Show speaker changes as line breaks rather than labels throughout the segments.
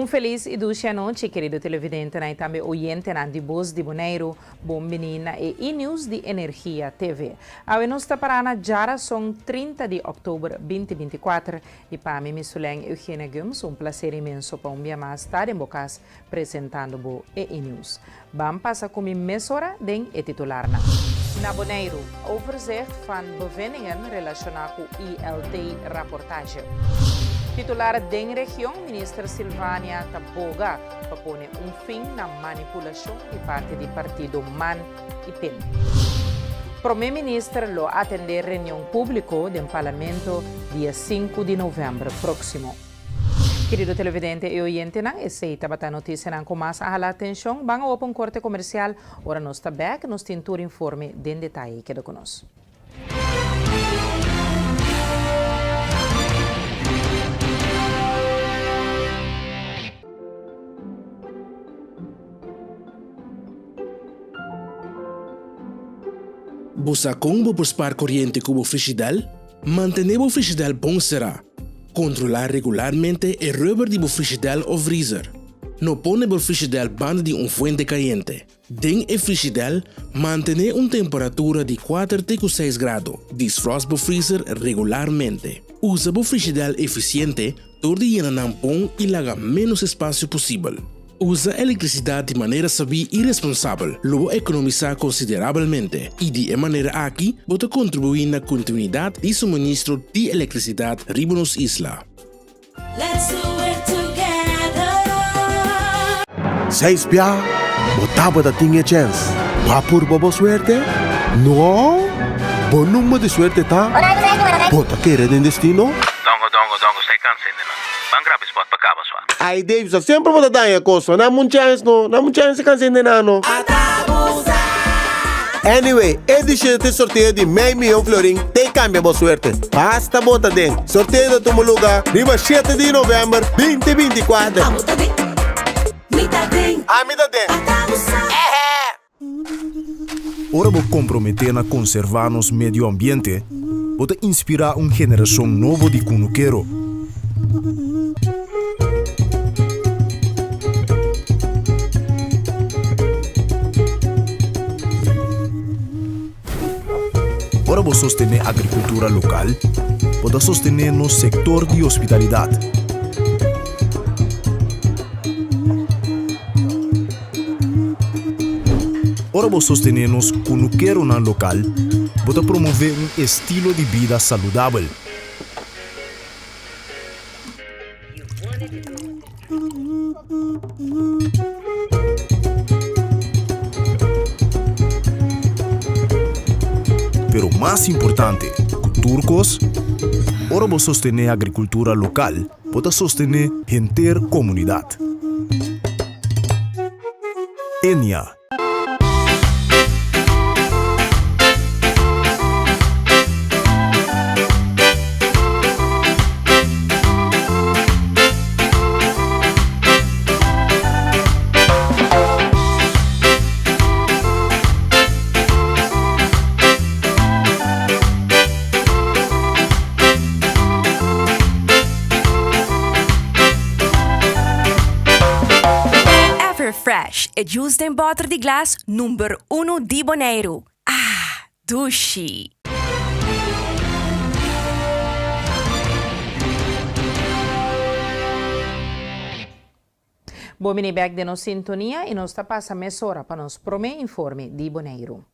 felis i dushi anochi, kerido televidentenan i tambe oyentenan di Bos di Boneiru. Bon bini na e E-News di Energia TV. Awe nos ta pará na djarason 30 di òktober 2024 i pa mi, Misulen Eugenia Gumbs, un plaser inmenso pa un bia mas ta den bo kas presentando bo e E-News. Ban pasa ku mi mesora den e titularnan. Na Boneiru, overzicht van bevindingen relashoná ku ILT raportage. Titular den region, Minister Silvania ta boga pa pone un fin na manipulashon di parti di partido man i pen. Prome Minister lo atendé reunion públiko den Parlamento dia sinku di novèmber próksimo. Kerido televidente i oyentenan, esei tabata notisianan ku mas a hala atenshon. Ban awo pa un korte komersial. Ora nos ta bèk, nos tin tur informe den detaye. Keda ku nos.
Bo sa kon bo por spar koriente ku bo frishidèl? Mantené bo frishidèl bon será. Kontrolá regularmente e rubber di bo frishidèl òf vrizer. No pone bo frishidèl banda di un fuente kayente. Den e frishidèl, mantené un temperatura di kuater te ku seis grado. Disfrost bo frizer regularmente. Usa bo frishidèl efisiente dor di yena nan bon i laga ménos espasio posibel. Usa elektrisidat di manera sabí i responsabel lo bo ekonomisá konsiderabelmente i di e manera aki bo ta kontribuí na kontinuidat di suministro di elektrisidat riba nos isla.
Let's do it together.
Seis bia bo tabata tin e chèns. Bo a purba bo suerte? No! Bo number di suerte ta? Bo ta kere den destino?
Dongo dongo dongo stay cansa hende nan. Ban graba e spot pa caba swa.
Ay Dave sa semper bo ta daña cos no nan un chance no nan un chance cansa hende nan no. Anyway e di shete sorteo di mei miyon florin te cambia bo suerte basta bo ta den sorteo ta tuma luga riba shete di november 2024.
Abo ta den, mi ta den.
Ami ta den.
Ata bo sa.
Ehe.
Ora bo komprometé na konservá nos medio ambiente, bo ta inspirá un generashon nobo di kunukero. Ora bo sostené agrikultura lokal, bo ta sostené nos sektor di hospitalidat. Ora bo sostené nos kunukeronan lokal, bo ta promové un estilo di bida saludabel. Pero mas importante ku tur kos, ora bo sostené agrikultura lokal, bo ta sostené henter komunidat. Enia.
Everfresh, e juice den bòter di glas number unu di Boneiru. Ah, dushi!
Bo bini bek den nos sintonia i nos ta pasa mesora pa nos promé informe di Boneiru.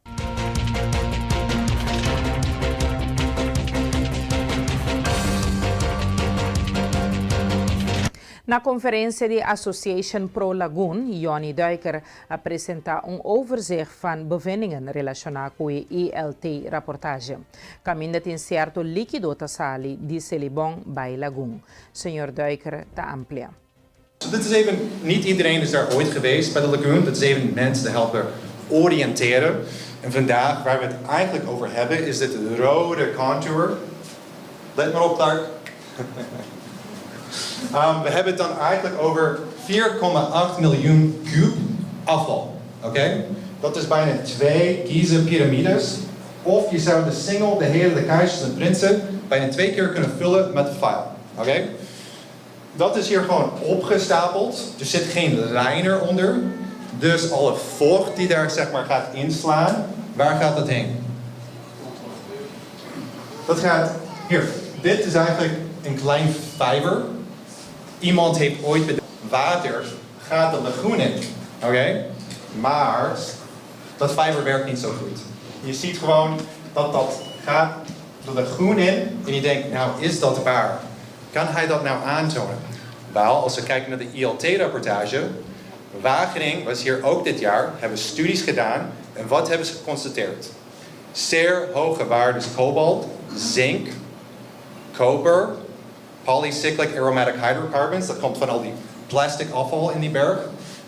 Na konferensia di Association Pro Lagoon, Jonny Duiker a presentá un overzicht van bevindingen relashoná ku e ILT raportahe. Kaminda tin sierto líkido ta sali di Selibon bai Lagoon. Señor Duiker ta amplia.
So dit is even, niet iedereen is daar ooit geweest bij de lagoon, dat is even mensen te helpen oriënteren. En vandaag waar we het eigenlijk over hebben is dit rode contour. Let maar op Clark. Um, we hebben het dan eigenlijk over 4,8 miljoen kuub afval. Oké? Dat is bijna twee Giza-piramides. Of je zou de singel, de heren, de keizers en prinsen bijna twee keer kunnen vullen met vuil. Oké? Dat is hier gewoon opgestapeld. Er zit geen liner onder. Dus alle vocht die daar, zeg maar, gaat inslaan, waar gaat dat heen? Dat gaat hier. Dit is eigenlijk een klein vijver. Iemand heeft ooit bedacht, water gaat de lagoon in. Oké? Maar dat vijver werkt niet zo goed. Je ziet gewoon dat dat gaat de lagoon in en je denkt: nou, is dat waar? Kan hij dat nou aantonen? Wel, als we kijken naar de ILT-rapportage, Wageningen was hier ook dit jaar, hebben studies gedaan en wat hebben ze geconstateerd? Zeer hoge waardes kobalt, zink, koper, polycyclic aromatic hydrocarbons, dat komt van al die plastic afval in die berg.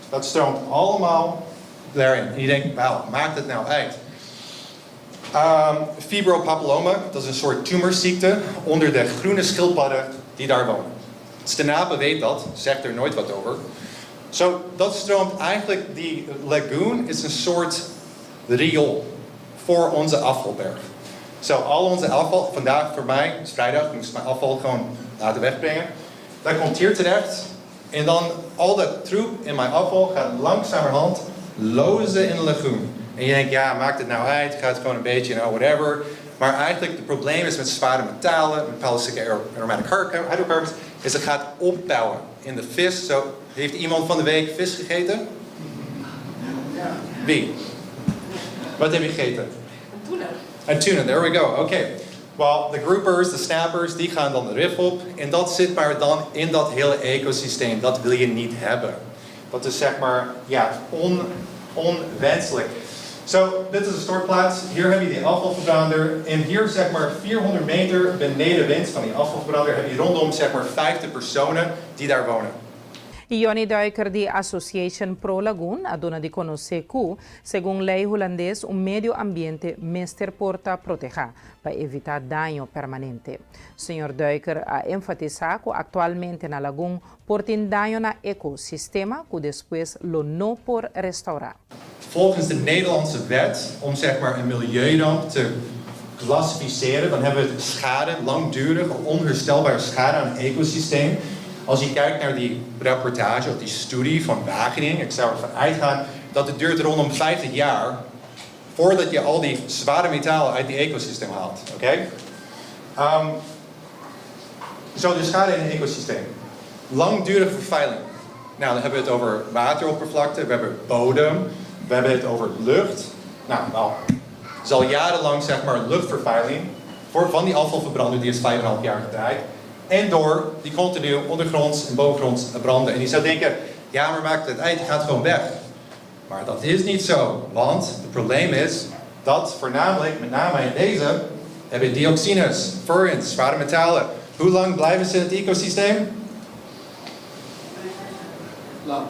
Dat stroomt allemaal daarin. En je denkt: wel, maakt het nou uit? Fibropapilloma, dat is een soort tumorziekte onder de groene schildpadden die daar wonen. Stinapa weet dat, zegt er nooit wat over. Zo, dat stroomt eigenlijk, die lagoon is een soort riool voor onze afvalberg. Zo, al onze afval, vandaag voor mij, het is vrijdag, ik moest mijn afval gewoon laten wegbrengen. Dat komt hier terecht en dan al dat troep in mijn afval gaat langzamerhand lozen in de lagoon. En je denkt: ja, maakt het nou uit, gaat gewoon een beetje, whatever. Maar eigenlijk het probleem is met zware metalen, met polycyclic aromatic hydrocarbons, is het gaat opbouwen in de vis. Zo, heeft iemand van de week vis gegeten? Ja. Wie? Wat heb je gegeten?
Een tuna.
Een tuna, there we go. Oké. Okay. Well, de groupers, de snappers, die gaan dan de rif op. En dat zit maar dan in dat hele ecosysteem. Dat wil je niet hebben. Dat is, zeg maar, ja, onwenselijk. Zo, dit is een stortplaats. Hier heb je die afvalverbrander. En hier, zeg maar, 400 meter beneden wind van die afvalverbrander heb je rondom, zeg maar, 50 personen die daar wonen.
Ioni Duiker di Association Pro Lagoon a duna di konosé ku, segun lei hulandes, un medio ambiente mester por ta protehá pa evitá daño permanente. Señor Duiker a enfatisá ku aktualmente na Lagun por tin daño na ekosistema ku despues lo no por restourá.
Volgens de Nederlandse wet, om, zeg maar, een milieuramp te classificeren, dan hebben we het schade, langdurige, onherstelbare schade aan het ecosysteem. Als je kijkt naar die rapportage of die studie van Wageningen, ik zou ervan uitgaan dat het duurt rondom 50 jaar voordat je al die zware metalen uit die ecosysteem haalt. Oké? Zo, de schade in het ecosysteem. Langdurige vervuiling. Nou, dan hebben we het over wateroppervlakte, we hebben bodem, we hebben het over lucht. Nou, wel, het is al jarenlang, zeg maar, luchtvervuiling van die afvalverbrander, die is 5,5 jaar gedraaid. En door die continu ondergronds en bovengronds branden. En je zou denken: ja, maar maakt het uit, het gaat gewoon weg. Maar dat is niet zo, want het probleem is dat voornamelijk, met name in deze, heb je dioxines, furans, zware metalen. Hoe lang blijven ze in het ecosysteem?
Lang.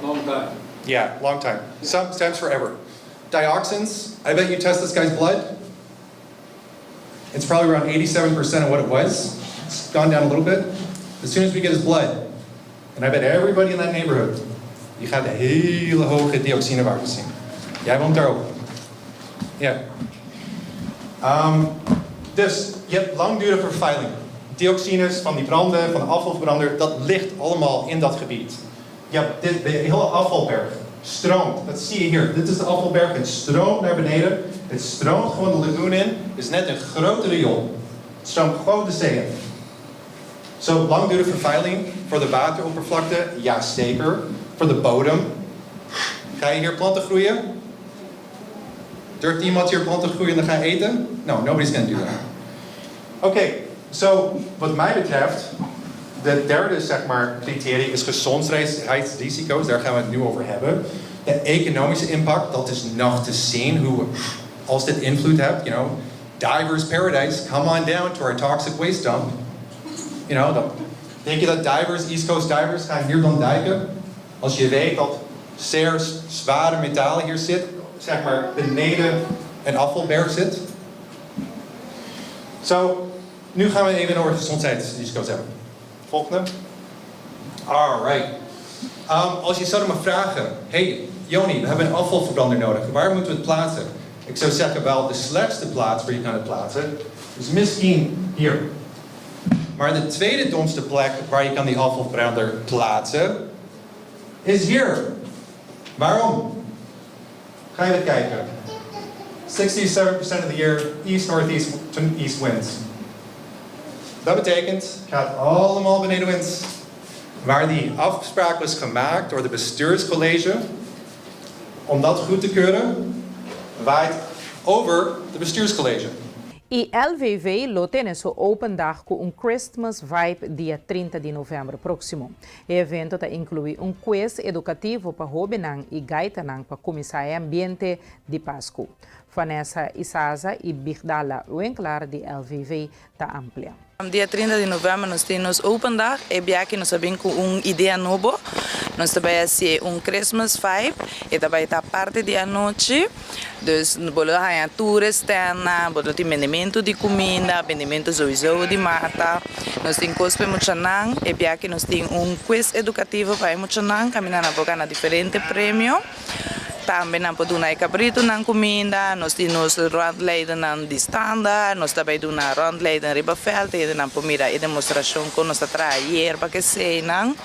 Long time.
Yeah, long time. Sometimes forever. Dioxins, I bet you test this guy's blood, it's probably around 87% of what it was. It's gone down a little bit. As soon as we get his blood, and I bet everybody in that neighborhood, je gaat hele hoge dioxinewaardes zien. Jij woont daar ook. Ja. Dus je hebt langdurige vervuiling. Dioxines van die branden, van de afvalverbrander, dat ligt allemaal in dat gebied. Je hebt dit, de hele afvalberg stroomt. Dat zie je hier. Dit is de afvalberg. Het stroomt naar beneden. Het stroomt gewoon de lagoon in. Het is net een grote riool. Het stroomt gewoon de zee in. Zo, langdurige vervuiling voor de wateroppervlakte? Ja, zeker. Voor de bodem. Ga je hier planten groeien? Durft iemand hier planten groeien en dan ga je eten? No, nobody's gonna do that. Oké, so wat mij betreft, de derde, zeg maar, criteria is gezondheidsrisico's. Daar gaan we het nu over hebben. De economische impact, dat is nog te zien hoe, als dit invloed hebt, divers paradise, come on down to our toxic waste dump. Dan, denk je dat divers, East Coast divers, gaan hier dan duiken? Als je weet dat zeer zware metalen hier zit, zeg maar beneden een afvalberg zit. Zo, nu gaan we even over gezondheidsrisico's hebben. Volgende. Alright. Als je zou me vragen: hey Joni, we hebben een afvalverbrander nodig. Waar moeten we het plaatsen? Ik zou zeggen, wel, de slechtste plaats waar je kan het plaatsen is misschien hier. Maar de tweede domste plek waar je kan die afvalverbrander plaatsen, is hier. Waarom? Ga je even kijken. 67% of the year east northeast to east winds. Dat betekent, gaat allemaal benedenwinds. Waar die afspraak was gemaakt door de bestuurscollege om dat goed te keuren, waait over de bestuurscollege.
E LVV lo tene su open dag ku un Christmas vibe dia 30 di novèmber próksimo. E evento ta inkluí un quiz edukativo pa hóbennan i gaitanan pa kuminsá e ambiente di Pasku. Vanessa Isaza i Bigdala Winklar di LVV ta amplia.
Dia 30 di novèmber nos tin nos open dag. E biaha nos a bin ku un idea nobo. Nos ta bai hasi un Christmas vibe. E ta bai ta parti di anochi. Dus bo lo haña tur e stènnan, bo lo tin bendementu di kuminda, bendementu souiso di mata. Nos tin kos pa e muchanan. E biaha nos tin un quiz edukativo pa e muchanan, kaminda nan por gana diferente premio. Tambe nan por duna e kabritunan kuminda, nos tin nos rondleidennan di standaard, nos ta bai duna rondleiden riba vèlt, e hendenan por mira e demostrashon kon nos ta traha yerba ku eseinan.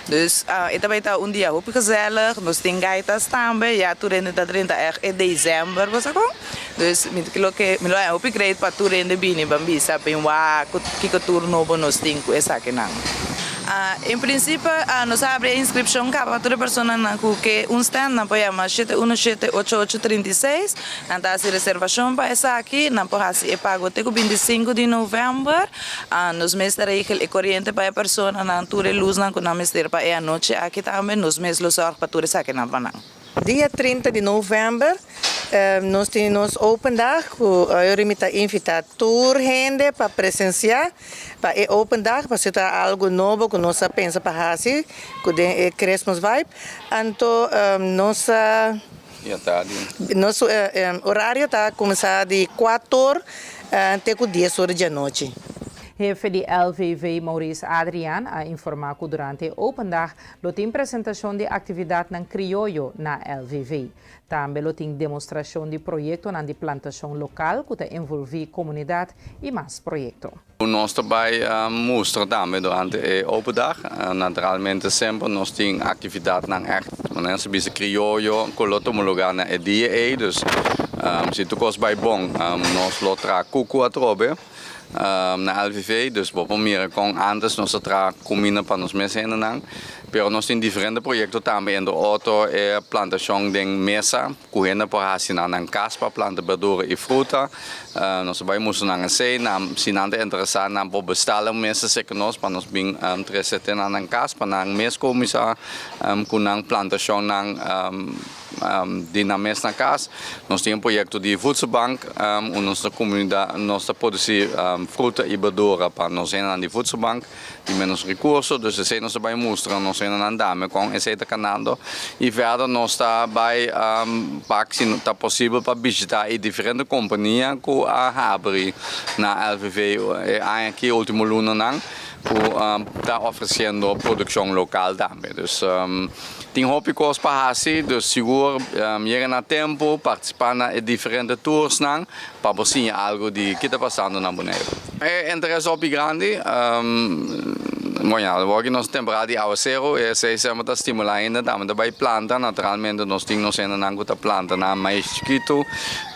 Dus e ta bai ta un dia hopi gezellig, nos tin gaitas tambe, ya tur hende ta drenta ègt e december, bo sa kon? Dus mi ta loke mi lo haña hopi great pa tur hende bini ban bisa bin wak kiko tur nobo nos tin ku esakinan. En prinsipio nos a habri e inskripshon kaba pa tur e personanan ku ke un stand nan por yama shete uno shete ocho ocho 36 nan ta hasi reservashon pa esaki nan por hasi e pago te ku 25 di novèmber nos mes ta regel e koriente pa e personanan tur e lusnan ku nan mester pa e anochi aki tambe nos mes lo sòrg pa tur esakinan pa nan.
Dia 30 di novèmber nos tin nos open dag ku ayori mi ta invitá tur hende pa presensiá pa e open dag pasobra ta algu nobo ku nos a pensa pa hasi ku den e Christmas vibe. Anto nos a nos orario ta kuminsá di kuator te ku dies ora di anochi.
Hefe di LVV Maurice Adriaan a informá ku durante e open dag Lo tin presentashon di aktividatnan krioyo na LVV. Tambe lo tin demostrashon di proyektonan di plantashon lokal ku ta envolví komunidat i mas proyekto.
Nos ta bai mustra tambe durante e open dag. Naturalmente semper nos tin aktividatnan ègt, manera nos ta bisa krioyo ku lo tuma lugá na e dia ei. Dus si tur kos bai bon nos lo traha kuku atrobe. Na LVV, dus bo por mira kon antes nos a traha kuminda pa nos mes hendenan, pero nos tin diferente proyekto tambe, entre otro e plantashon den mesa ku hende por hasi na nan kas pa planta berdura i fruta. Nos a bai mustra nan esei, nan si nan ta interesá nan por bestala un mesa serka nos pa nos bin trese te na nan kas pa nan mes kuminsá ku nan plantashonnan. Di nan mes na cas. Nos tin un proyecto di voedselbank unda nos ta comunidad nos ta produci fruta y berdura pa nos hendenan di voedselbank di menos recurso. Dus esey nos ta bay mustra nos hendenan dame con esey ta canando. Y verder nos ta bay pak si ta posibel pa bishita e diferente compania cu a habri na LVV e aña aki ultimo lunanan cu ta ofreciendo produccion local tambe. Dus. Tin hopi kos pa hasi, dus sigur yega na tempu, partisipá na e diferente toursnan pa bo siña algu di ki ta pasando na Boneiru. E interes hopi grandi, bueno, awor ki nos temporada di awaseru, esei semper ta stimulá hende tambe ta bai planta, naturalmente nos tin nos hendenan ku ta planta nan mais chikitu,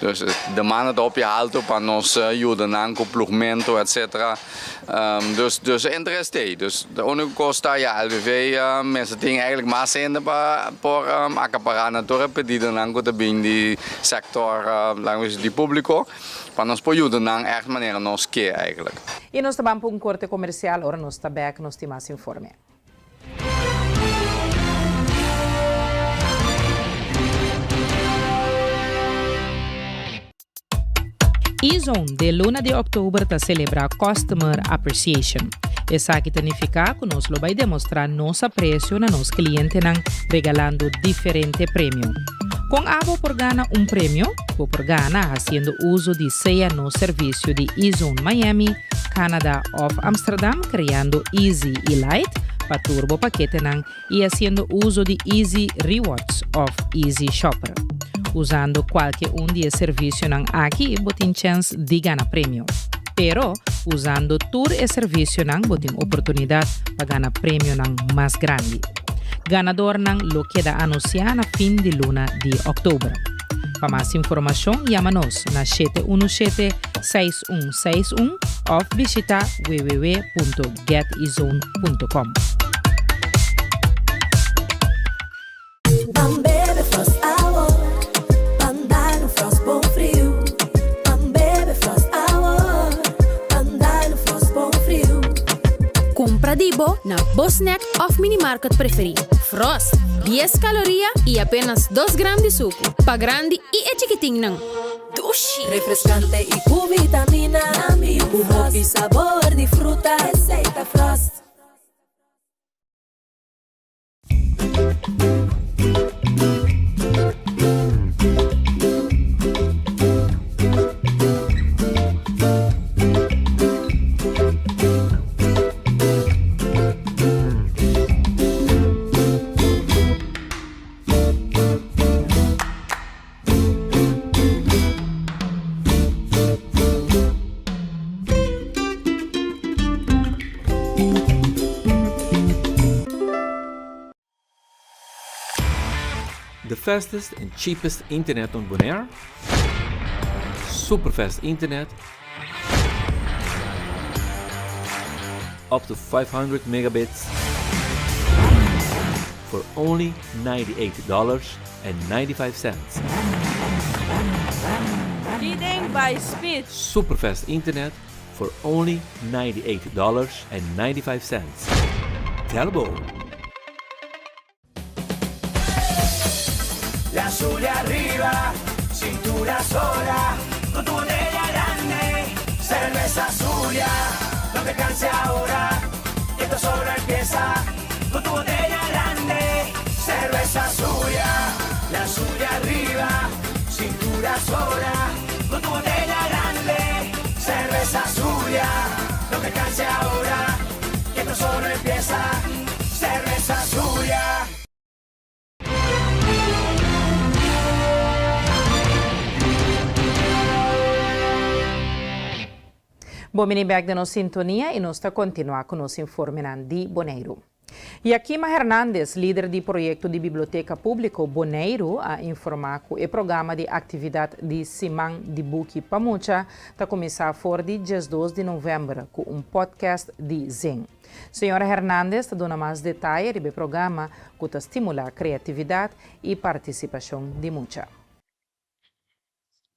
dus demanda ta hopi haltu pa nos yuda nan ku plugmentu etcetera. Dus dus e interes t'ei. Dus de úniko kos ta ya LVV mester tin eigenlijk mas hende pa por akapará na tur e pedidonan ku ta bin di sektor laga mi bisa di públiko pa nos por yuda nan ègt manera nos ke eigenlijk.
I nos ta ban pa un korte komersial, ora nos ta bèk nos tin mas informe. E-Zone den luna di òktober ta selebrá Customer Appreciation. Esaki ta nifiká ku nos lo bai demostrá nos apresio na nos klientenan regalando diferente premio. Kon abo por gana un premio? Bo por gana hasiendo uso di sea nos servisio di E-Zone Miami, Canada òf Amsterdam kreando Easy i Lite pa tur bo paketenan i hasiendo uso di Easy Rewards òf Easy Shopper. Usando kualke un di e servisionan aki bo tin chèns di gana premio. Pero, usando tur e servicionan bo tin oportunidad pa gana premionan mas grandi. Ganadornan lo keda anuncia na fin di luna di october. Pa mas informacion yama nos na 717 6161 of bishita www.getezone.com.
Ban bebe Frost awo, ban dal un Frost bon friu. Ban bebe Frost awo, ban dal un Frost bon friu.
Kumpra di bo na bo snack òf minimarket preferí. Frost, dies kaloria i apenas dos gram di suku. Pa grandi i e chikitinnan.
Dushi! Refrescante i ku vitamina. Ku hopi sabor di fruta. Esei ta Frost.
The fastest and cheapest internet on Bonaire? Superfast internet up to 500 megabits for only $98.95.
Leading by speed.
Superfast internet for only $98.95. Telbo.
La Zulia arriba, cintura sola, con tu botella grande, cerveza Zulia, no te canses ahora, que esto solo empieza, con tu botella grande, cerveza Zulia, la Zulia arriba, cintura sola, con tu botella grande, cerveza Zulia, no te canses ahora, que esto solo empieza, cerveza Zulia.
Bon bini bek den nos sintonia y nos ta continua cu nos informenan di Boneiru. Yakima Hernandez, lider di proyecto di Biblioteca Publico Boneiru, a informa cu e programa di actividad di Siman di Buki pa Mucha ta cuminsa for di 12 di november cu un podcast di Zing. Señora Hernandez ta duna mas detaye riba e programa ku ta stimulá kreatividat i partisipashon di mucha.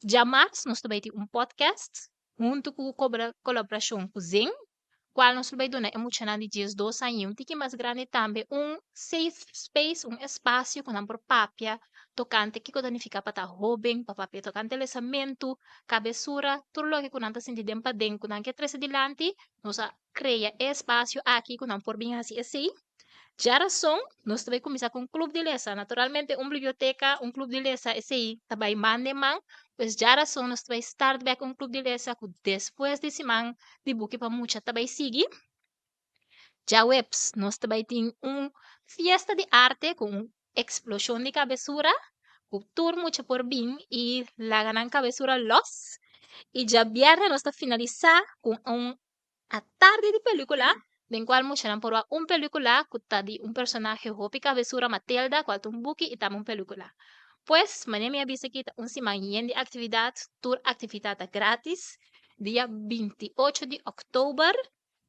Djamars nos ta bai tin un podcast huntu ku kolaborashon ku Zing, kual nos lo bai duna e muchanan di 12 aña i un tiki mas grandi tambe un safe space, un espasio ku nan por papia tokante kiko ta nifiká pa ta hóben, pa papia tokante lesamentu, kabesura, tur loke ku nan ta sinti den paden ku nan ke trese dilanti, nos a krea e espasio aki ku nan por bin hasi esei. Djarason nos ta bai kuminsá ku un klub di lesa. Naturalmente un biblioteka, un klub di lesa esei ta bai man den man. Pues djarason nos ta bai start bèk un klub di lesa ku despues di siman di buki pa mucha ta bai sigui. Djaweps nos ta bai tin un fiesta di arte ku un eksploshon di kabesura ku tur mucha por bin i laga nan kabesura lòs. I djabièrnè nos ta finalisá ku un atardi di pelikula den kual muchanan por wak un pelikula ku ta di un personahe hopi kabesura Matilda kual ta un buki i tambe un pelikula. Pues, manera mi a bisa aki ta un siman yen di aktividat, tur aktividat ta gratis. Dia 28 di òktober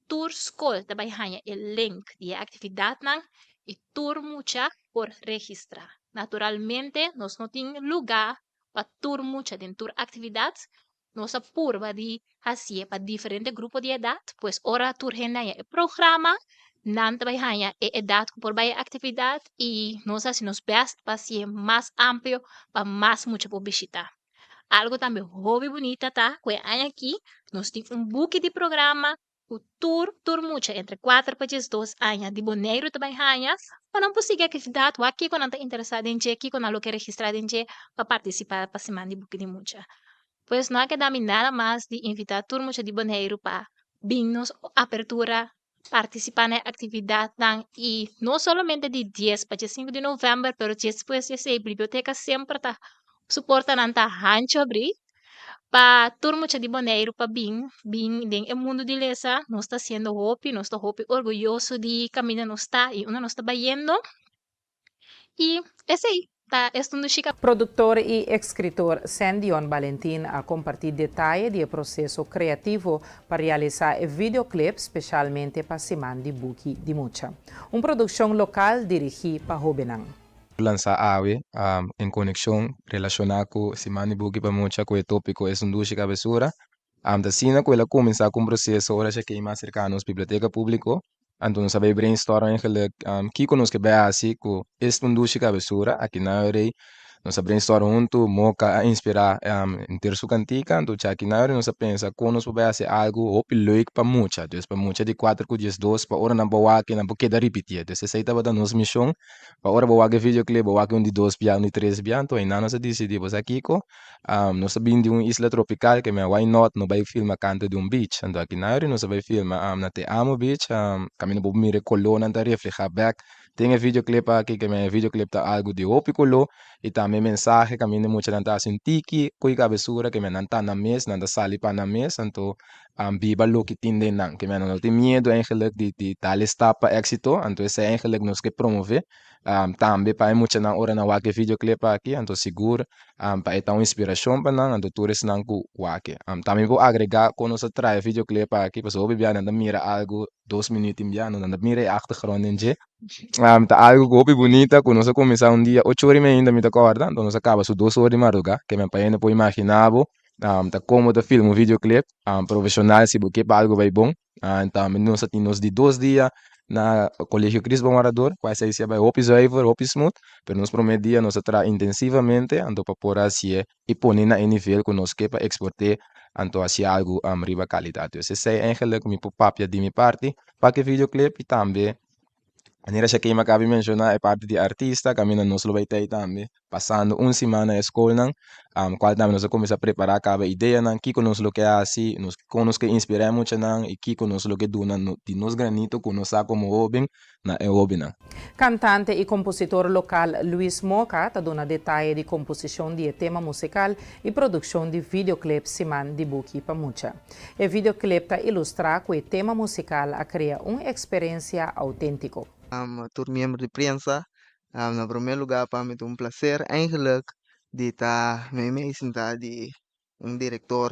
tur skol ta bai haña e link di e aktividatnan i tur mucha por registrá. Naturalmente nos no tin lugá pa tur mucha den tur aktividat, nos a purba di hasié pa diferente grupo di edat, pues ora tur hende haña e programa, nan ta bai haña e edat ku por bai e aktividat i nos a hasi nos bèst pa hasié mas amplio pa mas mucha por bishitá. Algo tambe hopi bunita ta ku e aña aki nos tin un buki di programa ku tur tur mucha entre kuater pa diesdos aña di Boneiru ta bai haña pa nan por sigui aktividat wak kiko nan ta interesá den dje, kiko nan lo ke registrá den dje pa partisipá pa siman di buki di mucha. Pues no a keda mi nada mas di invitá tur mucha di Boneiru pa bin nos apertura partisipá na e aktividatnan i no solamente di dies pa diesinku di novèmber pero despues di esei biblioteka semper ta su portanan ta hanchu abrí. Pa tur mucha di Boneiru pa bin bin den e mundu di lesa. Nos ta hasiendo hopi, nos ta hopi orguyoso di kaminda nos ta i unda nos ta bayendo. I esei ta Esta un Dushi
Produktor i eskritor Sandion Balentin a kompartí detaye di e proseso kreativo pa realisá e videoclip spesialmente pa Siman di Buki di Mucha. Un produkshon lokal dirigí pa hóbennan.
Lansa awe en konekshon relashoná ku Siman di Buki pa Mucha ku e tópiko Es un Dushi Kabesura. Ta asina ku el a kuminsá ku un proseso ora Shakey mas serka nos biblioteka públiko. Anto nos a bai brainstorm eigenlijk kiko nos ke bai hasi ku Es un Dushi Kabesura. Aki na Rey nos a brainstorm huntu, Moka a inspirá henter su kantika. Anto djaki na Rey nos a pensa kon nos por bai hasi algu hopi leuk pa mucha. Dus pa mucha di kuater ku diesdos pa ora nan por wak nan por keda ripitié. Dus esei tabata nos mishon. Pa ora bo wak e videoclip bo wak un di dos bia, un di tres bia. Anto einan nos a disidí bo sa kiko? Nos a bin di un isla tropical ke men why not no bai filma kanto di un beach. Anto aki na nos a bai filma na Te Amo Beach kaminda bo por mira e kolónan ta reflehá bèk den e videoclip aki ke men e videoclip ta algu di hopi koló i tambe mensahe kaminda e muchanan ta hasi un tiki ku e kabesura ke men nan ta nan mes nan ta sali pa nan mes anto biba loke tin den nan ke men nan no tin miedu eigenlik di di dal e stap pa éksito anto esei eigenlik nos ke promové tambe pa e muchanan ora nan wak e videoclip aki anto sigur pa e ta un inspirashon pa nan anto tur esnan ku wak e. Tambe por agregá kon nos a traha e videoclip aki pasobra hopi bia nan ta mira algu dos minuut tin bia nan ta mira e achtergrond den dje. Ta algu ku hopi bunita ku nos a kuminsá un dia ocho ora i mei ainda mi ta kòrda anto nos a kaba su dos ora di mardugá ke men pa hende por imaginá bo ta komo ta filma un videoclip profeshonal si bo ke pa algu bai bon. Tambe nos a tin nos di dos dia na Colegio Cris Bon Orador, cual esei si a bai hopi zuiver, hopi smooth, pero nos prome dia nos a traha intensivamente anto pa por hacié y pone na e nivel cu nos ke pa exporté anto haci algo riba calidad. Dus esei eigenlijk mi por papia di mi parti pa ke videoclip y tambe manera Shakeima a caba di menciona e parti di artista caminda nos lo bai tei tambe. Pasando un siman na e skolnan, kual tambe nos a kuminsá prepará kaba ideanan, kiko nos lo ke hasi, nos kon nos ke inspirá e muchanan i kiko nos lo ke duna di nos granito ku nos sa komo hóben na e hóbennan.
Kantante i kompositor lokal Luis Moka ta duna detaye di komposishon di e tema musikal i produkshon di videoclip Siman di Buki pa Mucha. E videoclip ta ilustrá ku e tema musikal a krea un eksperensia outéntiko.
Tur miembro di prensa Na promé lugá pa mi ta un plaser eigenlijk di ta meimei sintá di un direktor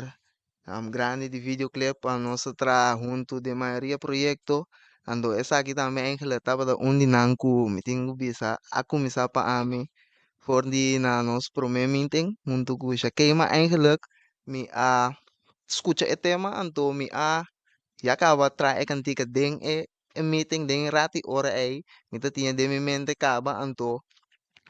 grandi di videoclip. Nos a traha huntu den mayoria proyekto, anto esaki tambe eigenlijk tabata un di nan ku mi tin ku bisa a kuminsá pa ami for di na nos promé meeting huntu ku Shakema eigenlijk mi a skucha e tema anto mi a ya kaba traha e kantika den e e meeting den e rat i ora ei mi ta tiña den mi mente kaba anto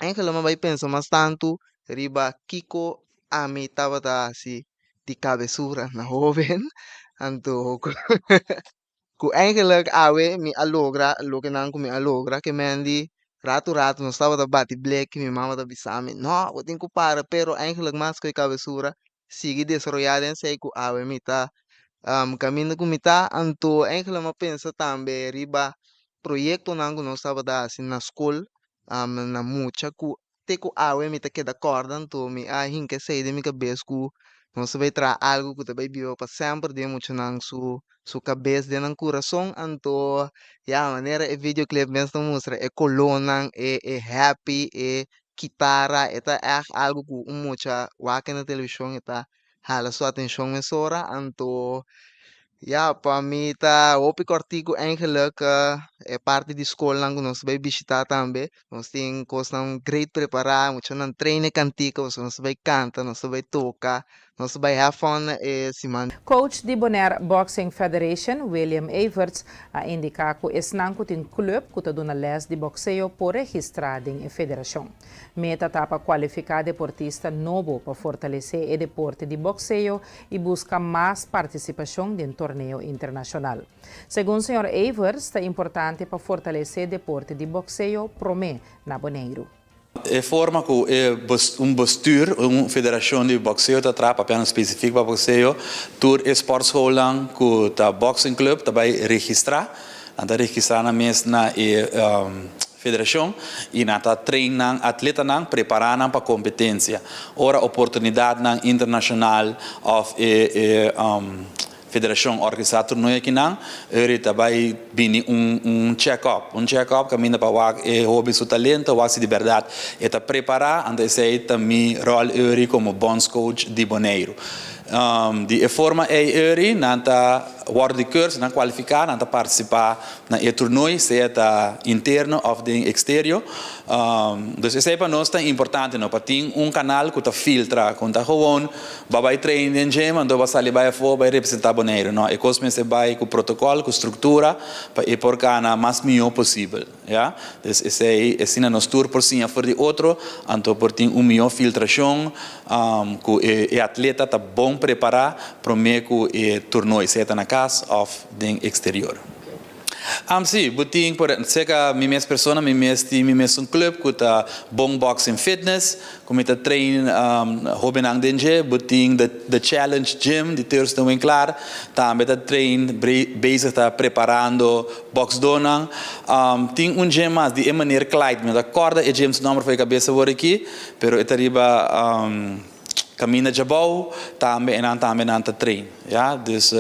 eigenlijk mi a bai pensa mas tantu riba kiko ami tabata hasi di kabesura na hoben anto ku eigenlijk awe mi a logra loke nan ku mi a logra ke men di ratu ratu nos tabata bati bleki mi mama ta bisa mi no bo tin ku para pero eigenlijk mas ku e kabesura sigui desaroyá den esei ku awe mi ta kaminda ku mi ta. Anto eigenlijk mi a pensa tambe riba proyektonan ku nos tabata hasi na skol na mucha ku te ku awe mi ta keda kòrda. Anto mi a hinka esei den mi kabes ku nos ta bai traha algu ku ta bai biba pa semper den e muchanan su su kabes, den nan kurason. Anto ya manera e videoclip mes ta mustra e kolónan, e e happy, e kitara e ta ègt algu ku un mucha wak na televishon e ta hala su atenshon mesora anto ya pa mi ta hopi kòrtiku eigenlik e parti di skolnan ku nos ta bai bishitá tambe nos tin kosnan great prepará muchanan train e kantika pasobra nos ta bai kanta nos ta bai toka nos ta bai have fun e siman.
Coach di Bonaire Boxing Federation, William Everts, a indiká ku esnan ku tin klup ku ta duna lès di bokseo por registrá den e federashon. Meta ta pa kualifiká deportista nobo pa fortalesé e deporte di bokseo i buska mas partisipashon den torneo internashonal. Segun señor Everts ta importante pa fortalesé deporte di bokseo promé na Boneiru.
E forma ku e un bestuur, un federashon di bokseo ta traha, papiando spesifik pa bokseo, tur e sportschoolnan ku ta boxing club ta bai registrá. Nan ta registrá nan mes na e.
Federashon i nan ta train nan atletanan, prepará nan pa kompetensia. Ora oportunidatnan internashonal òf e e federashon organisá torneo akinan, eri ta bai bini un un check up, un check up kaminda pa wak e hoben su talento, wak si di bèrdat e ta prepará, anto esei ta mi ròl eri komo bondscoach di Boneiru. Di e forma ei eri nan ta wòrdu di kurs, nan kualifiká, nan ta partisipá na e turnooi, sea ta interno of den exterio. Dus esei pa nos ta importante no, pa tin un kanal ku ta filtra, ku ta gewoon bo a bai train den gym anto bo a sali bai afó bai representá Boneiru. No, e kos mester bai ku protokòl, ku struktura pa e por kana mas mihó posibel, ya. Dus esei, asina nos tur por siña for di otro, anto por tin un mihó filtrashon ku e atleta ta bon prepará promé ku e turnooi, sea ta na kas òf den exterior. Am si, bo tin por cerca mi mes persona, mi mes tin mi mesun club cu ta Bon Boxing Fitness, cu mi ta train hobennan den dje. Bo tin The The Challenge Gym di Thurston Winklaar, tambe ta train bezig ta preparando boxdonan. Tin un gym mas di e meneer Clyde, mi no ta corda e gym su nomber for e cabeza awor aki, pero e ta riba. Caminda djabou tambe e nan tambe nan ta train ya dus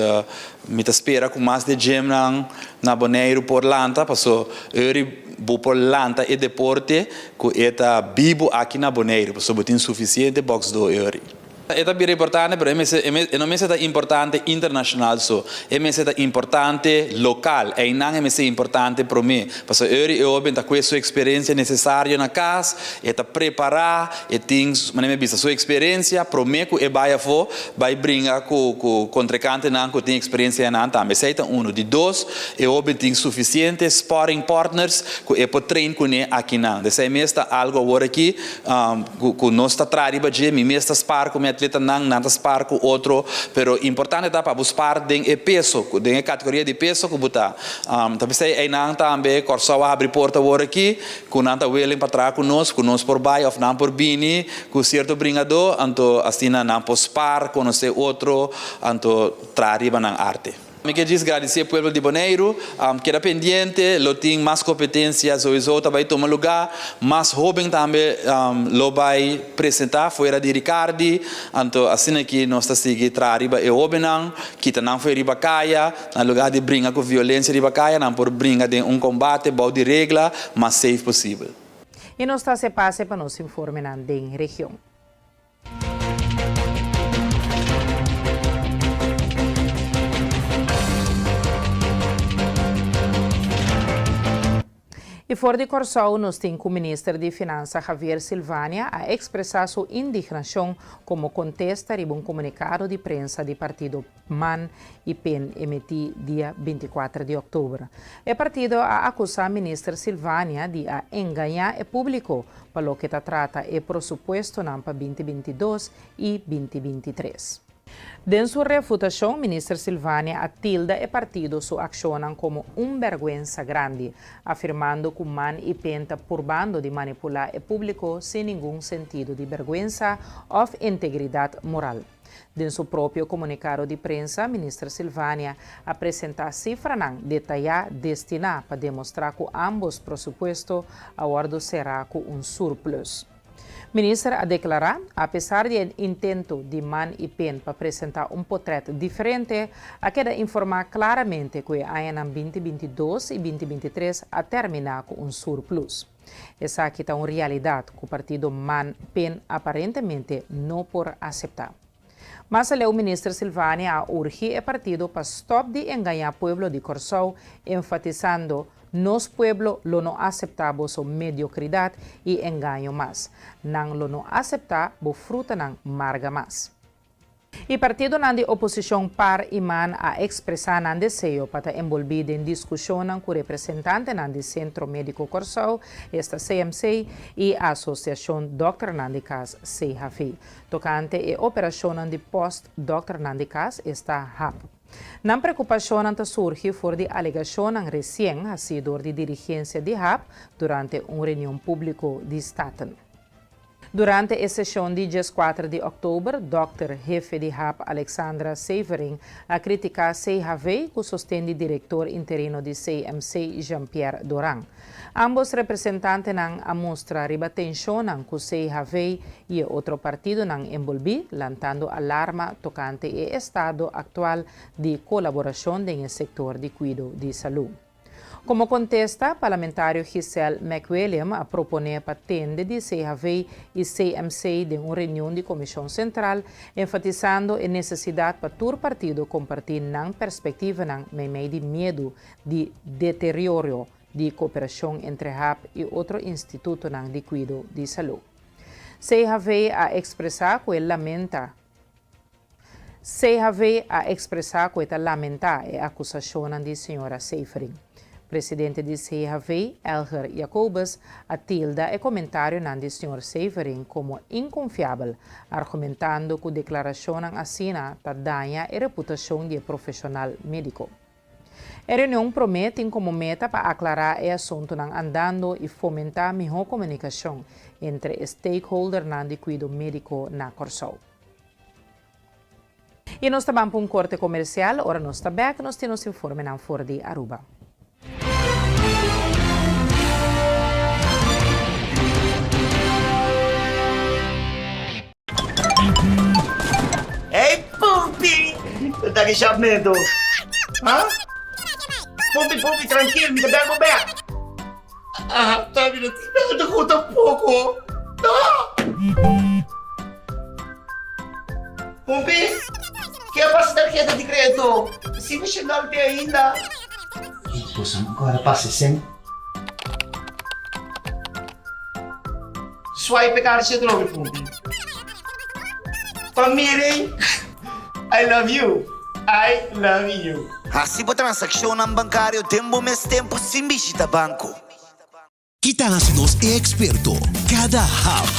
mi ta spera cu mas de gymnan na Boneiru por lanta paso eri bo por lanta e deporte cu e ta bibo aki na Boneiru paso bo tin suficiente boxdo eri. E ta bira importante pero e mester e no mester ta importante internacional so e mester ta importante local eynan e mester importante prome paso eri e hoben ta cue su experiencia necesario na cas e ta prepara E tin, manera mi a bisa, su eksperensia promé ku e bai afó bai bringa ku ku kontrekantenan ku tin eksperensia nan tambe. Esei ta unu. Di dos, e hoben tin sufisiente sparring partners ku e por train kuné akinan. Esei mes ta algu awor aki ku ku nos ta traha riba dje. Mi mes ta spar ku mi atletanan, nan ta spar ku otro. Pero importante ta pa bo spar den e peso, den e kategoria di peso ku bo ta. Ta p'esei einan tambe Kòrsou a habri porta awor aki. Ku nan ta willing pa traha ku nos, ku nos por bai òf nan por bini ku sierto bringadó, anto asina nan por spar, konosé otro, anto traha riba nan arte. Mi ke djis gradisí e pueblo di Boneiru, keda pendiente, lo tin mas kompetensia souiso ta bai tuma lugá, mas hóben tambe lo bai presentá fuera di Ricardi, anto asina ki nos ta sigui traha riba e hóbennan, kita nan fo'i riba kaya. Na lugá di bringa ku violensia riba kaya, nan por bringa den un kombate bou di regla mas safe posibel.
I nos ta hasi pase pa nos informenan den region. I for di Kòrsou nos tin ku Minister di Finansa Javier Silvania a ekspresá su indignashon komo kontesta riba un komunikado di prensa di partido man i pen emití dia 24 di òktober. E partido a akusá Minister Silvania di a engañá e públiko pa loke ta trata e prosupuestonan pa 2022 i 2023. Den su refutashon, Minister Silvania a tilda e partido su akshonnan komo un bèrgwensa grandi, afirmando ku man i pen ta purbando di manipulá e públiko sin ningun sentido di bèrgwensa òf integridat moral. Den su propio komunikado di prensa, Minister Silvania a presentá sifranan detayá destiná pa demostrá ku ámbos prosupuesto a wòrdu será ku un surplus. Minister a deklará, apesar di e intento di man i pen pa presentá un potrèt diferente, a keda informá klaramente ku e añanan 2022 i 2023 a terminá ku un surplus. Esaki ta un realidat ku partido man pen aparentemente no por aseptá. Mas aleu Minister Silvania a urgi e partido pa stòp di engañá pueblo di Kòrsou, enfatisando, Nos pueblo lo no aseptá boso mediokridat i engaño mas. Nan lo no aseptá bo frutanan marga mas. E partidonan di oposishon par i man a ekspresá nan deseo pa ta enbolbí den diskushonnan ku representantenan di Sentro Médiko Kòrsou, esta CMC, i Asosiashon Dòkternan di Kas, CHV. Tokante e operashonnan di pòst dòkternan di kas, esta hap. Nan preokupashonnan ta surgi for di alegashonnan resien hasí dor di dirigensia di hap durante un reunion públiko di Staten. Durante e seshon di 14 di òktober, dòkter hefe di HAP Alexandra Severing a kritiká CHV ku sosten di direktor interino di CMC Jean-Pierre Doran. Ámbos representantenan a mustra riba tenshonnan ku CHV i e otro partidonan enbolbí, lantando alarma tokante e estado aktual di kolaborashon den e sektor di kuido di salú. Komo kontesta, parlamentario Giselle McWilliam a proponé pa tende di CHV i CMC den un reunion di Komishon Sentral, enfatisando e nesesidat pa tur partido kompartí nan perspektivanan meimei di miedu di deteriorio di kooperashon entre hap i otro institutonan di kuido di salú. CHV a ekspresá ku e lamenta CHV a ekspresá ku e ta lamentá e akusashonnan di señora Severing. Presidente di CHV, Elger Jacobus, a tilda e komentarionan di señor Severing komo inkonfiabel, argumentando ku deklarashonnan asina ta daña e reputashon di e profeshonal médiko. E reunion promé tin komo meta pa aklará e asuntunan andando i fomentá mihó komunikashon entre e stakeholdernan di kuido médiko na Kòrsou. I nos ta ban pa un korte komersial, ora nos ta bèk nos tin nos informenan for di Aruba.
Hey Pumpi! Ta ki shapmento? Ha? Pumpi, Pumpi, trankil, mi ta bel bo bek. Ah, ta mi no tin nada ku tampoko. No! Pumpi, ke a pasa tarheta di kredito? Si mi shendal te ainda. Boso ancora pasa sen. Swipe e kaartje atrobe Pumpi. Pa miren I love you I love you.
Hasi bo transakshonnan bankario den bo mes tempu sin bishita banko.
Ki ta hasi nos e eksperto? Kada hap!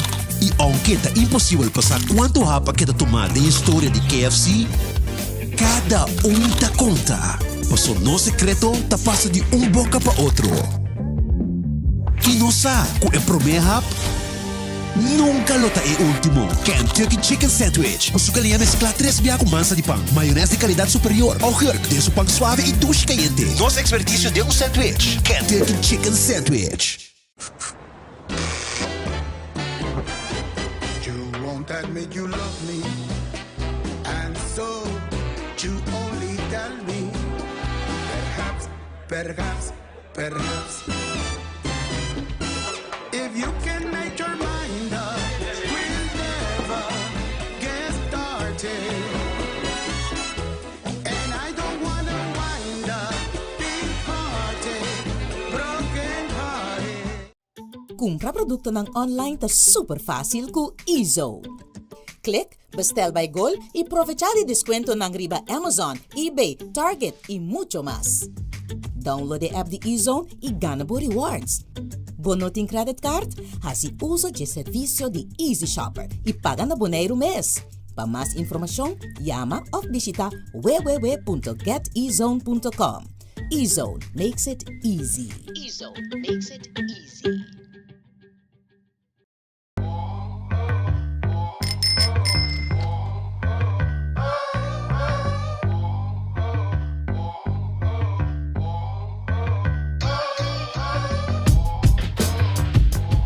I ounke ta imposibel pa sa kuantu hap a keda tumá den historia di KFC, kada un ta konta, paso nos sekreto ta pasa di un boka pa otro. I nos sa ku e promé hap nunka lo ta e último. Kentucky Chicken Sandwich ku su galiña mesklá tres bia ku mansa di pan, mayones di kalidat superior, augurk den su pan suave i dushi kayente. Nos ekspertisio den un sandwich, Kentucky Chicken Sandwich.
You won't admit you love me And so you only tell me Perhaps, perhaps, perhaps If you can make your mind up We'll never get started And I don't wanna wind up Big hearted, broken hearted
Kumpra produktonan online ta super fásil ku Ezo. Klik Bestel by Gol i provechá di deskuentonan riba Amazon, eBay, Target i mucho mas. Download e app di eZone i gana bo rewards. Bo no tin credit card? Hasi uso dje servisio di Easy Shopper i paga na Boneiru mes. Pa mas informashon, yama òf bishita www.getezone.com. eZone makes it easy.
eZone makes it easy.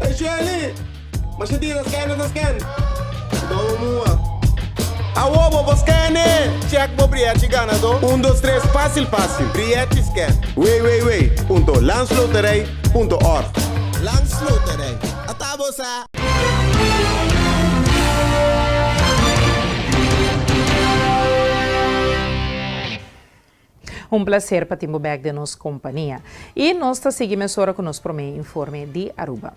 Hey Shelly! Masha dia ta scan ta scan. Domo mua. Awo bo por scan e! Check bo brièchi ganadó. Un dos tres fásil fásil. Brièchi scan. www.landsloterij.org Landsloterij. Ata bo sa!
Un placer pa tin bo bek den nos compania. Y nos ta sigui mesora cu nos prome informe di Aruba.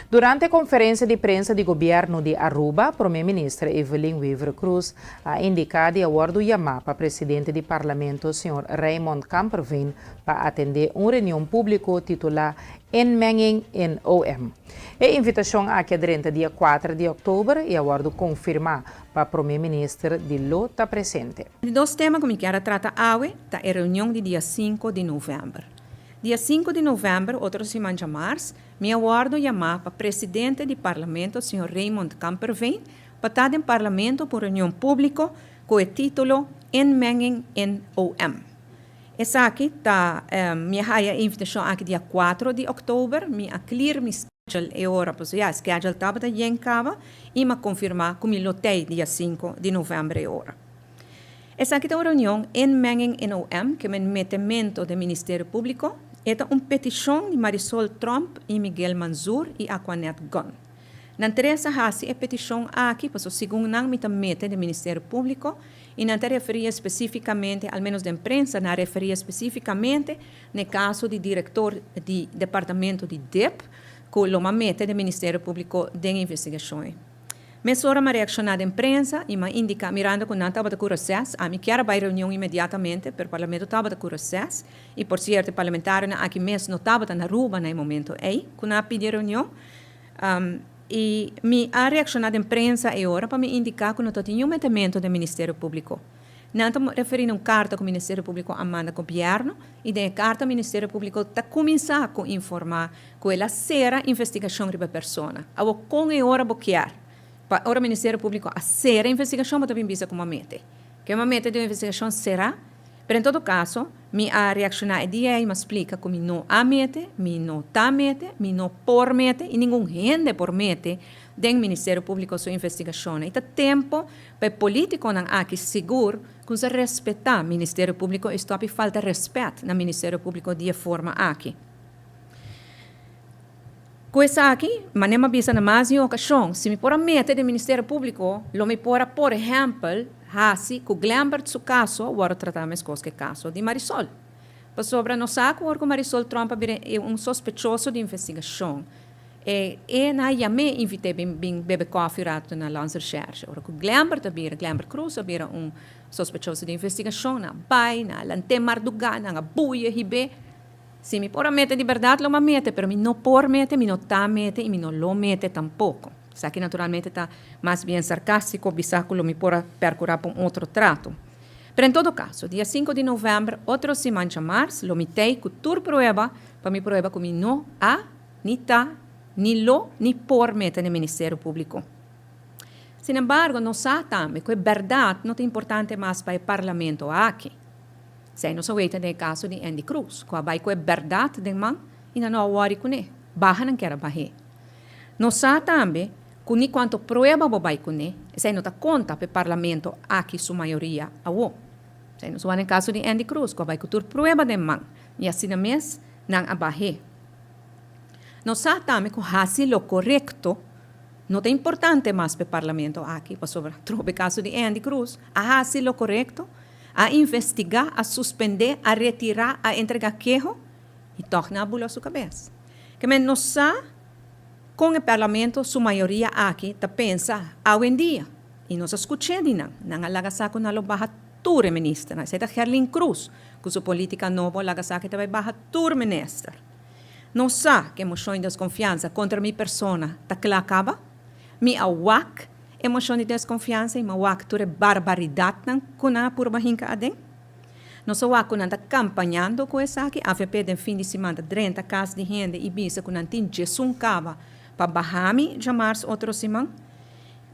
Durante conferencia di prensa di Gobierno di Aruba, Prome Minister Evelyn Wever-Croes a indica di a wordo yama pa Presidente di Parlamento señor Raymond Kamperveen pa atende un reunion publico titula Inmenging in OM. E invitacion aki a drenta dia kuater di october y a wordo confirma pa Prome Minister di lo ta presente.
Di dos tema ku mi kier a trata awe ta e reunion di dia sinku di novèmber.
Dia 5 di novèmber, otro siman djamars, mi a wòrdu yamá pa presidente di Parlamento señor Raymond Kamperveen pa ta den Parlamento pa un reunion públiko ku e título Inmenging in OM. Esaki ta, mi a haya e invitashon aki dia 4 di òktober, mi a clear mi schedule e ora, pasobra ya e schedule tabata yen kaba i mi a konfirmá ku mi lo tei dia 5 di novèmber e ora. Esaki ta un reunion inmenging in OM ke men metemento den Ministerio Publico. E ta un peticion di Marisol Tromp y Miguel Manzur y Aquanet Gunn. Nan tres a haci e peticion aki paso segun nan mi ta mete den Ministerio Publico y nan ta referi especificamente, al menos den prensa nan a referi especificamente n'e caso di director di departamento di dip cu lo m'a mete den Ministerio Publico den investigacion. Mesora m'a reakshoná den prensa i m'a indiká, mirando ku nan tabata ku reses, ami kier a bai reunion inmediatamente, pero parlamento tabata ku reses, i por sierto e parlamentarionan aki mes no tabata na Aruba na e momento ei ku nan a pidi e reunion. I mi a reakshoná den prensa e ora pa mi indiká ku no ta tin niun metemento den Ministerio Públiko. Nan ta referí na un karta ku Ministerio Públiko a manda gobièrnu i den e karta Ministerio Públiko ta kuminsá ku informá ku el a sera investigashon riba e persona. Awor kon e ora bo kier pa ora Ministerio Públiko a sera investigashon bo ta bin bisa ku bo a mete? Ke bo a mete den un investigashon será? Pero en todo kaso mi a reakshoná e dia ei, mi a splika ku mi no a mete, mi no ta mete, mi no por mete i ningun hende por mete den Ministerio Públiko su investigashonnan. I ta tempu pa e polítikonan aki sigur ku sa respetá Ministerio Públiko i stòp i falta rèspèt na Ministerio Públiko di e forma aki. Ku esaki, manera mi a bisa na mas di un okashon, si mi por a mete den Ministerio Públiko, lo mi por a, por ehèmpel, hasi ku Glenbert su kaso wòrdu tratá meskos ku e kaso di Marisol. Pasobra nos sa ku ora ku Marisol Tromp a bira un sospechoso di investigashon, e e nan a yam'é invit'é bin bin bebe kòfi un ratu na Landsrecherche. Ora ku Glenbert a bira, Glenbert Croes a bira un sospechoso di investigashon, nan a bai, nan a lant'é mardugá, nan a buya hib'é. Si mi por a mete di berdad lo m'a mete, pero mi no por mete, mi no ta mete y mi no lo mete tampoco. Esaki naturalmente ta mas bien sarcastico bisa cu lo mi por a percura pa un otro trato. Pero en todo caso, dia cinco di november, otro siman djamars, lo mi tey cu tur prueba pa mi prueba cu mi no a, ni ta, ni lo, ni por mete den Ministerio Publico. Sin embargo, nos sa tambe cu e berdad no ta importante mas pa e Parlamento aki. Esei nos a weta den e kaso di Endy Croes, ku a bai ku e bèrdat den man i nan no a wòri kuné, baha nan kier a bah'é. Nos sa tambe ku ni kuantu prueba bo bai kuné, esei no ta konta pa e parlamento aki su mayoria awo. Esei nos wak den kaso di Endy Croes, ku a bai ku tur prueba den man i asina mes nan a bah'é. Nos sa tambe ku hasi lo korekto no ta importante mas pa e parlamento aki, pasobra trobe e kaso di Endy Croes a hasi lo korekto, A investigá, a suspendé, a retirá, a entregá keho i tòg nan a bula su kabes. Ke men no sa kon e parlamento su mayoria aki ta pensa awendia i nos a skuch'é di nan. Nan a laga sa ku nan lo baha tur e ministernan. Esei ta Gerlin Cruz ku su polítika nobo a laga sa ku e ta bai baha tur minister. Nos sa ku e moshon di deskonfiansa kontra mi persona ta kla kaba. Mi a wak E moshon di deskonfiansa i mawak tur e barbaridatnan ku nan a purba hinka aden. Nos a wak ku nan ta kampañando ku esaki. Avp den fin di siman ta drenta kas di hende i bisa ku nan tin djesun kaba pa baha mi djamars otro siman.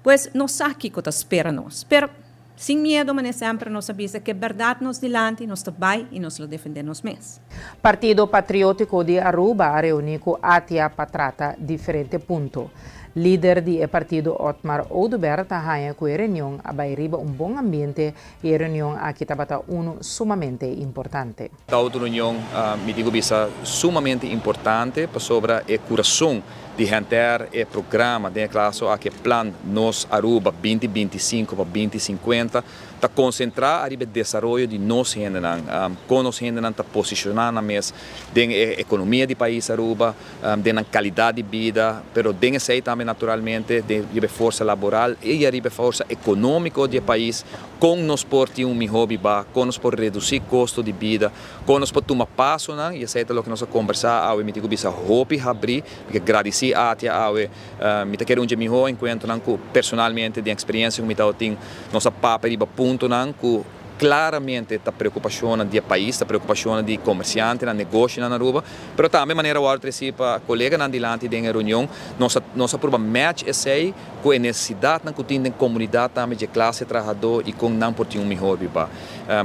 Pues nos sa kiko ta spera nos. Pero sin miedo manera semper nos a bisa ku e bèrdat nos dilanti nos ta bai i nos lo defendé nos mes.
Partido Patriótiko di Aruba a reuní ku ATIA pa trata diferente punto. Lider di e partido Otmar Oduber ta haña ku e reunion a bai riba un bon ambiente i e reunion aki tabata unu sumamente importante.
Ta un reunion mi tin ku bisa sumamente importante pasobra e kurason di henter e programa den e klaso aki e plan Nos Aruba binti 25 pa 2050 ta konsentrá ariba e desaroyo di nos hendenan, kon nos hendenan ta posishoná nan mes den e ekonomia di pais Aruba, den nan kalidat di bida, pero den esei tambe naturalmente den riba e forsa laboral i ariba e forsa ekonómiko di e pais, kon nos por tin un mihó bibá, kon nos por redusí kosto di bida, kon nos por tuma pasonan, i esei ta loke nos a kombersá awe, mi tin ku bisa hopi habrí, mi ke gradisí Atia awe, mi ta kere un dje mihó enkuentronan ku personalmente den eksperensia ku mi tabatin, nos a papia riba puntonan ku. klaramente ta preokupashonnan di e pais, ta preokupashonnan di komersiantenan, negoshinan na Aruba, pero tambe manera wòrdu tresi pa koleganan dilanti den e reunion, nos a nos a purba match esei ku e nesesidatnan ku tin den komunidat tambe dje klase trahadó i kon nan por tin un mihor biba.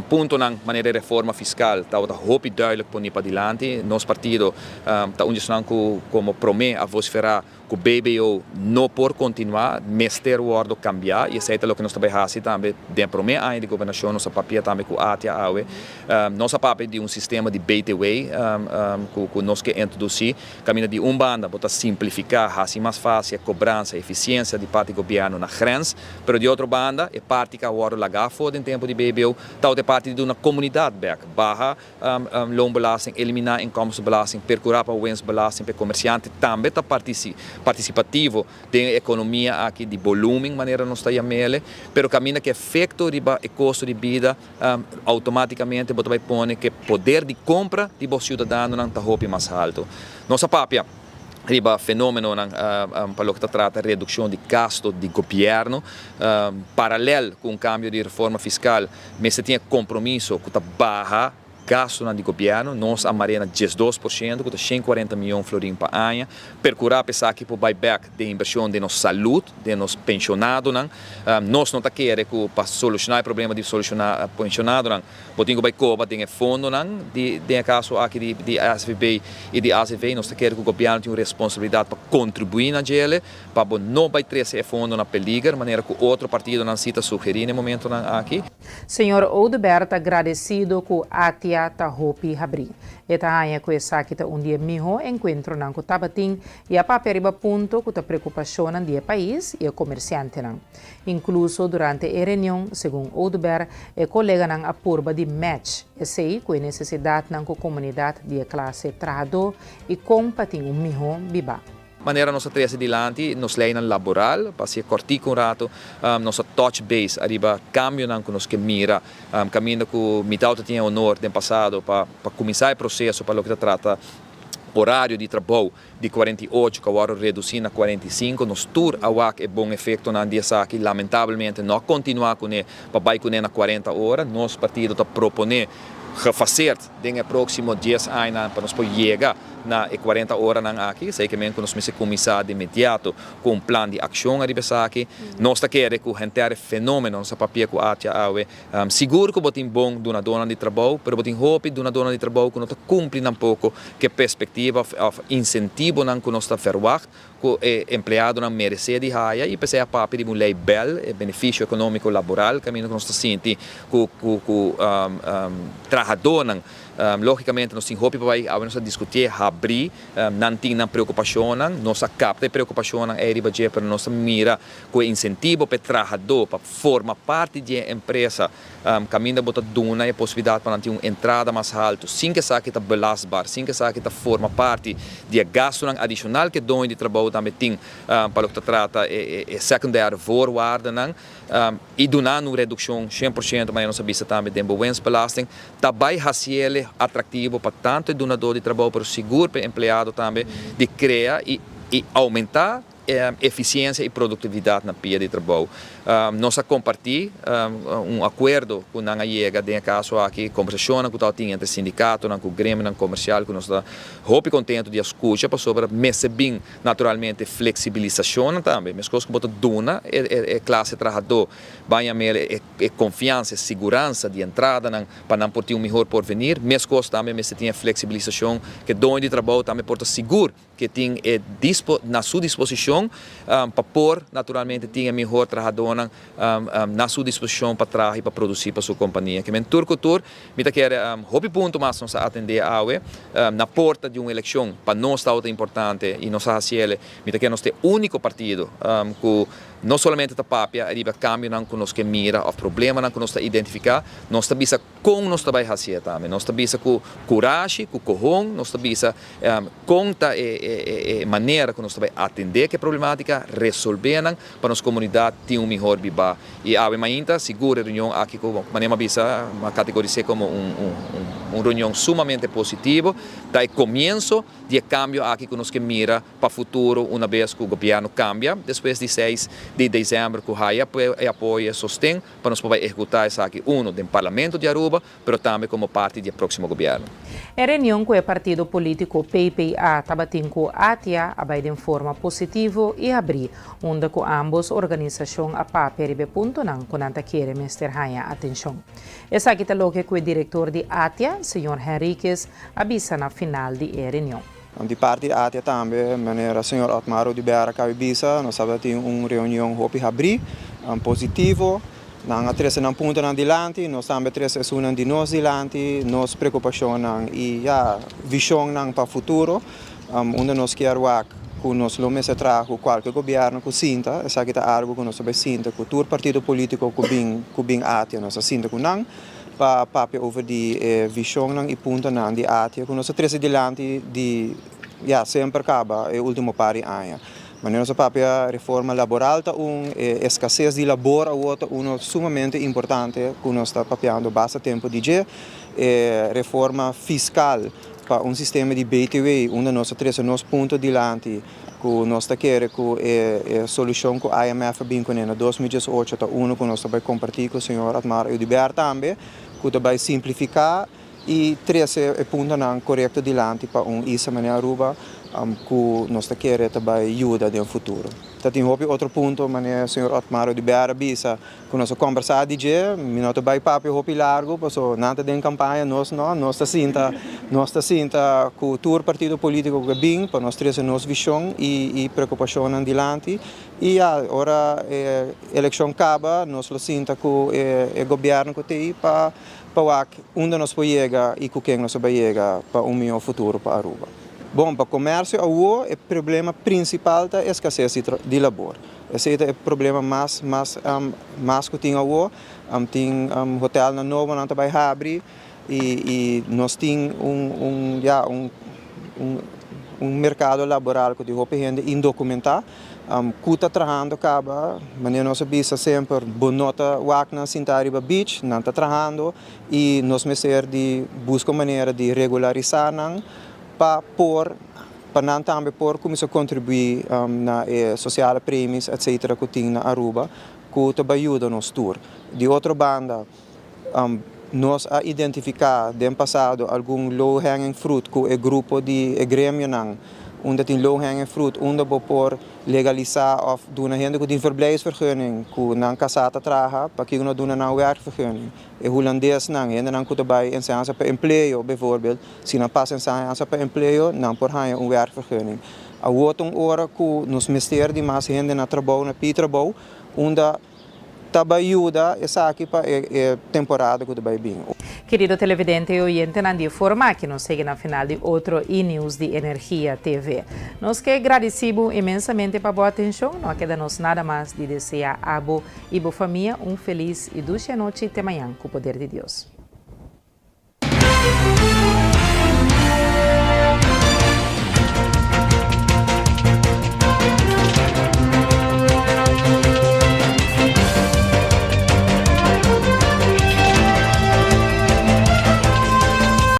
Puntonan manera e reforma fiskal tabata hopi duidelijk poni padilanti. Nos partido ta un di esnan ku komo promé a vosiferá ku BBO no por kontinuá, mester wòrdu kambiá i esei ta loke nos ta bai hasi tambe den e promé aña di gobernashon. Nos a papia tambe ku ATIA awe. Nos a papia di un sistema di BTW ku nos ke introdusí. Kaminda di un banda bo ta simplifiká, hasi mas fásil e kobransa, efisiensia di parti gobièrnu na grens, pero di otro banda e parti ku a wòrdu lagá afó den tempu di BBO tabata e parti di duna komunidat bèk, baha loonbelasting, eliminá inkomstenbelasting, perkurá pa winstbelasting pa e komersiante tambe ta partisipativo den e ekonomia aki di bolúmen manera nos ta yam'ele, pero kaminda ku efekto riba e kosto di bida Automaticamente bo ta bay pone cu e poder di compra di bo ciudadanonan ta hopi mas halto. Nos a papia riba fenomenonan pa loke ta trata reduccion di gasto di gobierno. Paralel cu un cambio di reforma fiscal mester tin e compromiso cu ta baha gastonan di gobierno. Nos a marea na 12% cu ta 140 miyon florin pa aña. Percura pa esaki por bay bek den inversion den nos salud, den nos pensionadonan. Nos no ta kere ku pa solushoná e problema di solushoná pensionadonan bo tin ku bai koba den e fondonan di den e kaso aki di di SVB i di ACV. Nos ta kere ku gobièrnu tin un responsabilidat pa kontribuí na djele pa bo no bai trese e fondo na peliger manera ku otro partidonan si ta sugerí na e momentonan aki.
Señor Oduber ta gradesido ku ATIA ta hopi habrí. E ta haña ku esaki ta un di e mihó enkuentronan ku tabatin i a papia riba punto ku ta preokupashonnan di e pais i e komersiantenan. Inkluso durante e reunion, segun Oduber, e koleganan a purba di match esei ku e nesesidatnan ku komunidat di e klase trahadó i kon pa tin un mihó bibá.
Manera nos a trese dilanti nos leinan laboral, pa hacié cortico un rato, nos a touch base ariba cambionan cu nos ke mira, caminda cu mi tawata tin e honor den pasado pa cuminsa e proceso pa loke ta trata Horario di trabou di 48 ku a wòrdu redusí na 45. Nos tur a wak e bon efektonan di esaki. Lamentablemente no a kontinuá kuné pa bai kuné na 40 ora. Nos partido ta proponé gefaseerd den e próksimo dies añanan pa nos por yega na e 40 oranan aki. Esei ke men ku nos mester kuminsá de inmediato ku un plan di akshon ariba esaki. Nos ta kere ku henter e fenómeno nos a papia ku Atia awe. Sigur ku bo tin bon dunadónan di trabou, pero bo tin hopi dunadónan di trabou ku no ta kumpli tampoko ku e perspektiva òf insentivonan ku nos ta verwagt ku e empleadonan meresé di haya i p'esei a papia di un lei bel, e benefisio ekonómiko laboral, kaminda ku nos ta sinti ku ku trahadónan lógikamente nos tin hopi pa bai awe nos a diskutié habrí nan tin nan preokupashonnan, nos a kapta e preokupashonnan ei riba dje pero nos ta mira ku e insentivo pa e trahadó pa forma parti di e empresa kaminda bo ta duna e posibilidat pa nan tin un entrada mas haltu sin ku esaki ta belastbaar, sin ku esaki ta forma parti di e gastunan adishonal ku e doño di trabou tambe tin pa loke ta trata e secundaire voorwaardennan i dunando un redukshon 100% manera nos a bisa tambe den bo winstbelasting ta bai hasiel atraktivo pa tantu e dunadó di trabou pero sigur pa e empleado tambe di krea i oumentá efisiensia i produktividat na pia di trabou. Nos a kompartí un akuerdo ku nan a yega den e kaso aki, kombersashonnan ku tabatin entre sindikatonan ku gremionan komersial ku nos ta hopi kontentu di a skucha pasobra mester bin naturalmente fleksibilisashonnan tambe. Meskos ku bo ta duna e klase trahadó baña mel e konfiansa, e siguransa di entradanan pa nan por tin un mihor porvenir, meskos tambe mester tin e fleksibilisashon ku e doño di trabou tambe por ta sigur ke tin e dispo na su disposishon pa por naturalmente tin e mihor trahadónan na su disposishon pa traha i pa produsí pa su kompania. Ke men tur ku tur mi ta kere hopi punto mas nos a atendé awe na porta di un elekshon pa nos tabata importante i nos a hasiel mi ta kere nos ta e úniko partido ku no solamente ta papia riba kambionan ku nos ke mira òf problemanan ku nos ta identifiká nos ta bisa Kon nos ta bai hasié tambe? Nos ta bisa ku kurashi, ku kohon, nos ta bisa kon ta e manera ku nos ta bai atendé ku e problematika, resolvé nan pa nos komunidat tin un mihó.
mihor biba. Y awe mainta sigur e reunion aki cu manera mi a bisa mi a categoris'e como un un reunion sumamente positivo, ta e comienzo di e cambio aki cu nos ke mira pa futuro una bes cu gobierno cambia despues di seis di december cu haya e apoyo e sosten pa nos por bay ehecuta esaki uno den Parlamento di Aruba pero tambe como parti di e proximo gobierno.
E reunion cu e partido politico PPA tabatin cu ATIA a bay den forma positivo y habri, unda cu ambos organisacion a papia riba e puntonan cu nan ta kere mester haña atencion. Esaki ta loke cu e director di ATIA, señor Henriquez, a bisa na final di e reunion.
Di parti ATIA tambe, manera señor Otmar Oduber a caba bisa, nos tabatin un reunion hopi habri, positivo. Nan a trese nan puntonan dilanti, nos tambe a trese esunnan di nos dilanti, nos preokupashonnan i ya, vishonnan pa futuro, unda nos kier wak ku nos lo mester traha ku kualke gobièrnu ku sinta, esaki ta algu ku nos ta bai sinta ku tur partido polítiko ku bin ku bin ATIA, nos a sinta ku nan pa papia over di e vishonnan i puntonan di ATIA ku nos a trese dilanti di ya semper kaba e último par di aña. Manera nos a papia, reforma laboral ta un, e escases di labor awor ta uno sumamente importante cu nos ta papiando basta tempo di dje. E reforma fiscal pa un sistema di BTW unda nos a trece nos punto dilanti cu nos ta kere cu e solucion cu IMF a bin cune na 2018 ta uno cu nos ta bay comparti cu señor Otmar Oduber tambe cu ta bay simplifica I trese e puntonan korekto dilanti pa un isla manera Aruba ku nos ta kere ta bai yuda den futuro. Ta tin hopi otro punto manera señor Otmar Oduber a bisa ku nos a kombersá di dje. Mi no ta bai papia hopi largu paso nan ta den kampaña, nos no. Nos ta sinta nos ta sinta ku tur partido polítiko ku a bin pa nos trese nos vishon i preokupashonnan dilanti. I ya, ora e elekshon kaba nos lo sinta ku e gobièrnu ku t'ei pa Pa wak unda nos por yega y cu ken nos a bay yega pa un mihor futuro pa Aruba. Bon, pa comercio awo e problema principal ta escasez di labor. Esey ta e problema mas mas mas cu tin awo. Tin hotelnan nobo nan ta bay habri y y nos tin un un ya un un un mercado laboral cu tin hopi hende indocumenta. Ku ta trahando kaba, manera nos a bisa semper, bo no ta wak nan sinta riba beach, nan ta trahando i nos mester di buska un manera di regularisá nan pa por, pa nan tambe por kuminsá kontribuí na e sosiale premies etcetera ku tin na Aruba ku ta bai yuda nos tur. Di otro banda, nos a identifiká den pasado algun low hanging fruit ku e grupo di e gremionan unda tin low hanging fruit unda bo por legalisá òf duna hende ku tin verblijfsvergunning ku nan kasá ta traha pakiko no duna nan werkvergunning. E hulandesnan, hendenan ku ta bai enseñansa pa empleo bijvoorbeeld, si nan pasa enseñansa pa empleo nan por haña un werkvergunning. Awor ta un ora ku nos mester di mas hende na trabou, na pidi trabou, unda. Ta bai yuda esaki pa e temporada ku ta bai bin.
Kerido televidente i oyentenan di e forma aki nos yega na final di otro E-News di Energia TV. Nos ke gradisi bo inmensamente pa bo atenshon. No a keda nos nada mas di desea abo i bo famia un felis i dushi anochi te mañan ku poder di Dios.